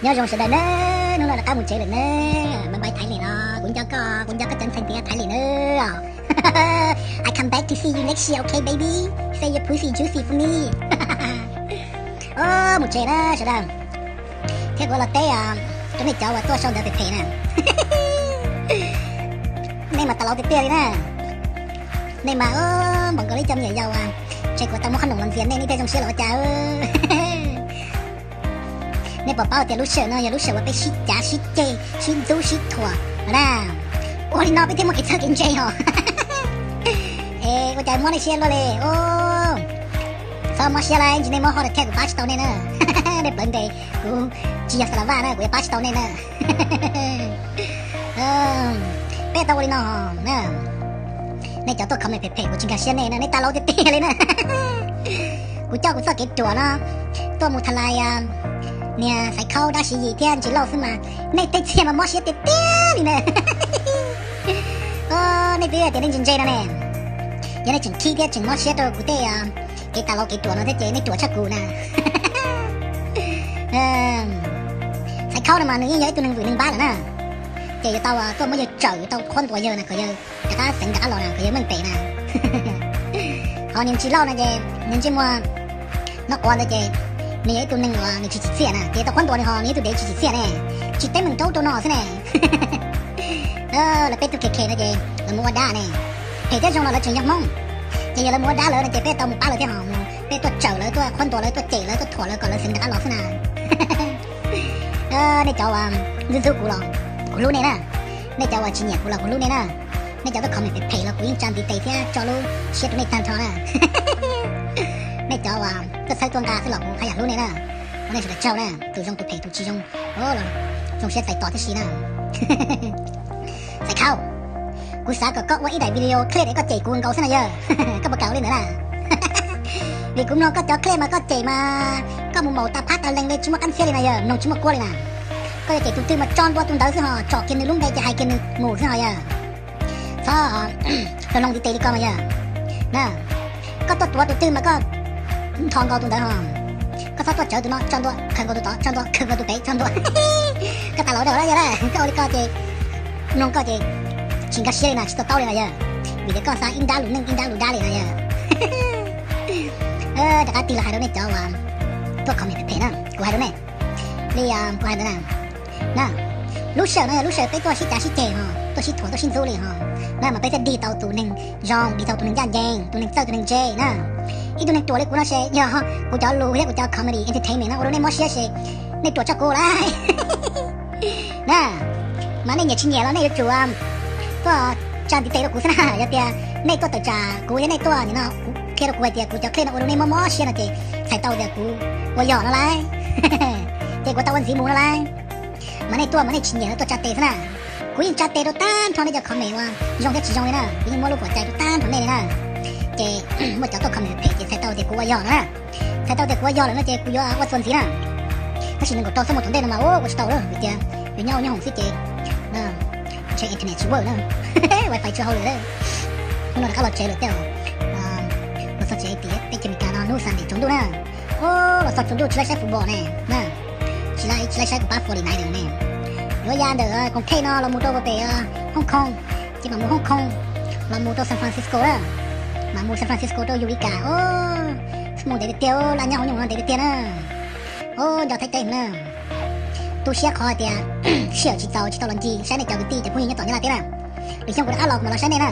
Nyob zoo sawv daws na, hnub no rov qab mus tsev lawm na. Bye bye Thailand no, kuv nco koj, kuv nco koj cov ntxhais ntiav Thailand na. I come back to see you next year, okay baby? Say your pussy juicy for me. Mus tsev na sawv daws, thiab kuv los teb rau nej cov uas tuaj sau ntawv phem phem na. Nej mas tas laus tiag tiag li na. Nej mas npaum nkaus li cov me nyuam yaus, ntshe kuv tau muab qhob noom los ntxias nej, nej thiaj zoo siab los ua cas. Nej puas paub tias lub sij hawm no yog lub sij hawm uas peb sib cav sib ceg sib ntxub sib thuam na. Ua li no peb thiaj muaj kev txawj kev ntse os. Es ua cas muab nej siab luaj li. Txhob mob siab lawm, ntsis nej mob heart attack kuv pab tsis tau nej na. Nej plawv ntes, kuv tsis yog Xas Las Vaj na, kuv yuav pab tsis tau nej na. Peb tau ua li no na. Nej cov tuaj comment phem phem kuv tsis nkag siab nej na, nej tas laus tiag tiag li na. Kuv coj kuv txoj kev ruam no tuaj mus tha lais niag Xaiv Khaub dab Siv Yis thiab Ntsis Lauj xwb mas nej tej txiaj mas mob siab tiag tiag li na. Nej twb tias nej ntse ntse no ne, yog nej tseem khib thiab tseem mob siab rau kuv tej kev tas laus kev ruam no thiab ces nej ruam tshaj kuv na. Xaiv Khaub no mas nws yeej yog ib tug neeg vwm neeg npab lawm na, ces yuav tau tuaj muab yawg tsawm, yuav tau qhuab ntuas yawg na, kom yawg rov qab xeev rov qab los na, kom yawg meej pem na. Ho niag Ntsis Lauj no ces nws ntsej muag no quav ntawd ces nws yog ib tug neeg uas nws tsis tsim txiaj na, ces tau qhuab ntuas nws ho nws yog ib tug dev tsis tsim txiaj ne, tsis teeb meem rau ub rau no xwb ne. Lawv peb tug khe khe no ces lawv mus ua dab ne, phem thiab zoo los lawv tseem yog Hmoob, ces yog lawv mus ua dab lawm no ces peb tau mus pab lawv thiab ho mus, peb tuaj tsawm lawv, tuaj qhuab ntuas lawv, tuaj cem lawv, tuaj thuam lawv kom lawv xeev rov qab los xwb na. Nej cov uas ntxub ntxub kuv los kuv hlub nej na, nej cov uas tsis nyiam kuv los kuv hlub nej na, nej cov tuaj comment phem phem los kuv yeej tsa ntiv tes thiab tso lub siab rau nej tag nrho na. Nej cov uas tuaj txhawb tuaj nqa xwb los kuv haj yam hlub nej na. Ua nej sawv daws tsaug na, tus zoo tus phem tus tsis zoo, zoo siab txais tos tib si na. Xaiv Khaub, kuv xav kom koj ua ib daim video clip es koj cem kuv nkaus xwb na yawg. Koj puas kam ua li ntawd na? Vim kuv mloog koj cov clip mas koj cem mas koj mus maum tas phab tas leeg li tsis muaj qab ntxhiab li na yawg, mloog tsis muaj kuab li na. Koj yuav cem tus twg mas tso ntua tus ntawd xwb ho, tsom kiag nws lub npe ces hais kiag nws mus xwb ho yawg. Txhob hloov ntiv tes li ko mas yawg. Na, koj tuaj tuav tus twg mas koj nthos nkaus tus ntawd ho. Koj txhob tuaj tsawv tus no tso ntua, khaws nkaus tus tod tso ntua, khaws nkaus tus pem tso ntua. Koj tas laus dab yawg la, koj ua li ko ces mloog koj ces tsis nkag siab li na, tsis to taub li na yawg. Vim tias koj xav ib nrab lus neej ib nrab lus dab li na yawg. Rov qab tig los hais rau nej cov uas tuaj comment phem phem na, kuv hais rau nej li kuv hais ntawd na. Na, lub sij hawm no yog lub sij hawm peb tuaj sib cav sib ceg ho, tuaj sib thuam tuaj sib ntxub li ho, na mas peb thiaj dig tau tus neeg zoo, dig tau tus neeg ncaj ncees, tus neeg txawj tus neeg ntse na. Ib tug neeg ruam li kuv no ces yog kuv cov lus thiab kuv cov comedy entertainment no ua rau nej mob siab ces nej ruam tshaj kuv lawm. Na, mas nej nyiam tsis nyiam los nej yuav tsum tuaj tsa ntiv tes rau kuv xwb na. Yog tias nej tuaj tawm tsam kuv thiab nej tuaj nim no kuv qhia rau kuv hais tias kuv cov clip no ua rau nej mob mob siab no ces txhais tau tias kuv ua yog no lauj, ces kuv tau ua ntxiv mus no lauj. Mas nej tuaj mas nej tsis nyiam no tuaj tsa tes xwb na. Kuv yeej tsa tes rau tag nrho nej cov comment uas zoo thiab tsis zoo li na, kuv yeej muab lub pob cai rau tag nrho nej li na. Ces muaj cov tuaj comment phem ces txhais tau tias kuv ua yog no na. Txhais tau tias kuv ua yog lawm no ces kuv yuav ua txuas ntxiv na. Tab sis nees nkaum rau xwb mus tom ntej no mas ua tsis tau lawm vim tias yus nyob ua nyob hoom xwb ces ntshe internet tsis work na, wifi tsis hauj lwm lawm. Hnub no rov qab los tsev lawm tej, los txog tsev tim teb chaws Amelikas no hnub Sunday tsaus ntuj na. Los txog tsaus ntuj tsis laib saib football ne, tsis laib, tsis laib saib kuv pab Fortnite ne. Yuav ya ntawm Koos Thej no los mus rau pem Hong Kong, ces mam mus Hong Kong los mus rau San Francisco na, mam mus San Francisco rau Eureka. Mus ntev tiag tiag, laj nyob hauv nyoog no ntev tiag tiag na. Nco Thaib teb na. Tu siab qhov hais tias sij hawm tsis txaus tsis tau los ncig saib nej cov kwv tij cov phooj ywg nyob tom Nyab Laj thiab na. Lwm xyoo kuv rov qab los kuv mam los saib nej na.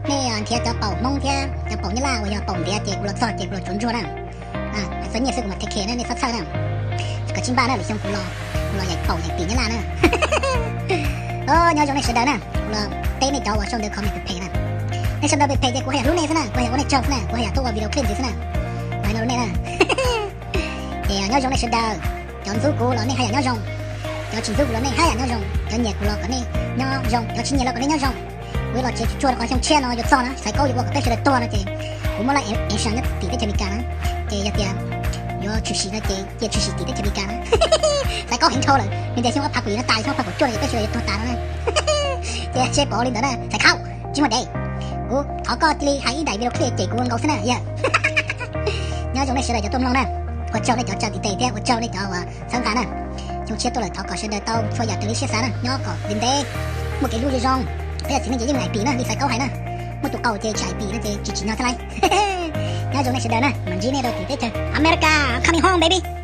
Nej nrhiav cov paum Hmoob thiab cov paum Nyab Laj uas yog paum ntiav ces kuv los txog ces kuv los tsuav ntsuag na. Txom nyem xwb kuv mam take care na, nej txhob txhawj na. Kom tsis npaj na, lwm xyoo kuv los, kuv los yaim paum yaim tim Nyab Laj na. Nyob zoo nej sawv daws na, kuv los teb nej cov uas sau ntawv comment phem phem na. Nej sau ntawv phem phem ces kuv haj yam hlub nej xwb na, kuv haj yam ua nej tsaug xwb na, kuv haj yam tuaj ua video clip ntxiv xwb na. Kuv hais no rau nej na. Ces nyob zoo nej sawv daws, cov ntxub kuv los nej haj yam nyob zoo, cov tsis ntxub kuv los nej haj yam nyob zoo, cov nyiam kuv los kom nej nyob zoo, cov tsis nyiam los kom nej nyob zoo. Kuv yuav los tsev tsuag tsuag rau qhov xyoo tshiab no yuav txog na, Xaiv Kaub yuav ua kom peb sawv daws tuag no ces kuv muab laib ensure nyob tim teb chaws Amelikas na. Ces yog tias yuav tshwm sim no ces cia tshwm sim tim teb chaws Amelikas na. Xaiv Kaub heev dhau lawm, nws tias xyoo ob phav kaum yim no tas, xyoo ob phav kaum cuaj no ces peb sawv daws yuav tuag tas no na. Ces seb puas ua li ntawd na, Xaiv Kaub, tsis muaj deb. Kuv thov koj cia li hais ib daim video clip cem kuv ua nkaus xwb na yawg. Nyob zoo nej sawv daws cov tuaj mloog na, ua tsaug nej cov tsa ntiv tes thiab ua tsaug nej cov uas txhawb nqa na. Xyoo tshiab tuaj lawm, thov kom sawv daws tau txhua yam raws li siab xav na, nyob kom ntev ntev, muaj kev hlub zoo zoo. Peb yog txiv neej ces yeej hais pim na, li xaiv kaub hais na, muaj tus qau ces tsis hais pim no ces tsis tsim nyog thiab lauj. Nyob zoo nej sawv daws na, mam ntsib nej rau tim teb chaws America, coming home baby.